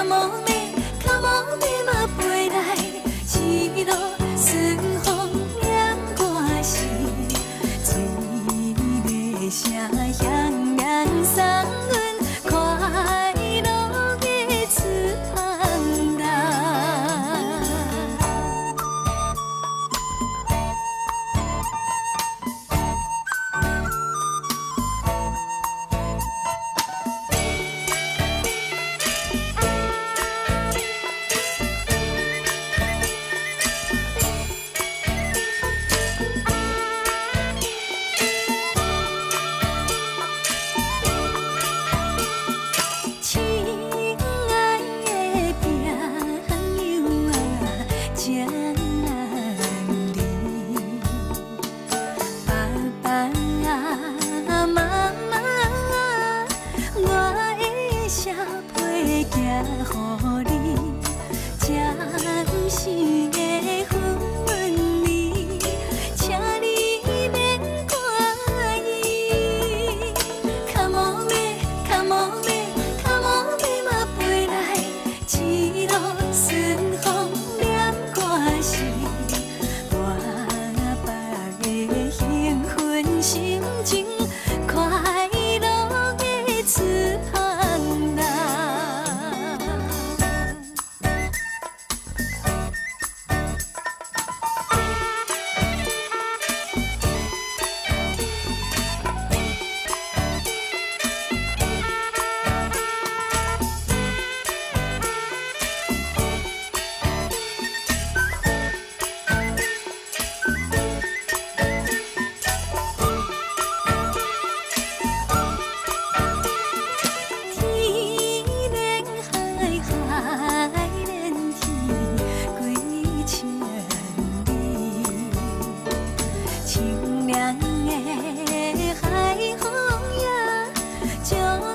無馬，較無馬嘛飛來，一路順風念歌時，醉的聲響亮送阮快樂的出芳來。親愛的朋友啊，這難離。爸爸啊，媽媽啊，我的寫批寄予你，這毋是的分離，請你免掛意。較無馬，較無馬，較無馬嘛飛來，一路順風念歌時，我別的興奮心情，快樂的出芳來。天連海，海連天，幾千里。清涼的海風呀，將阮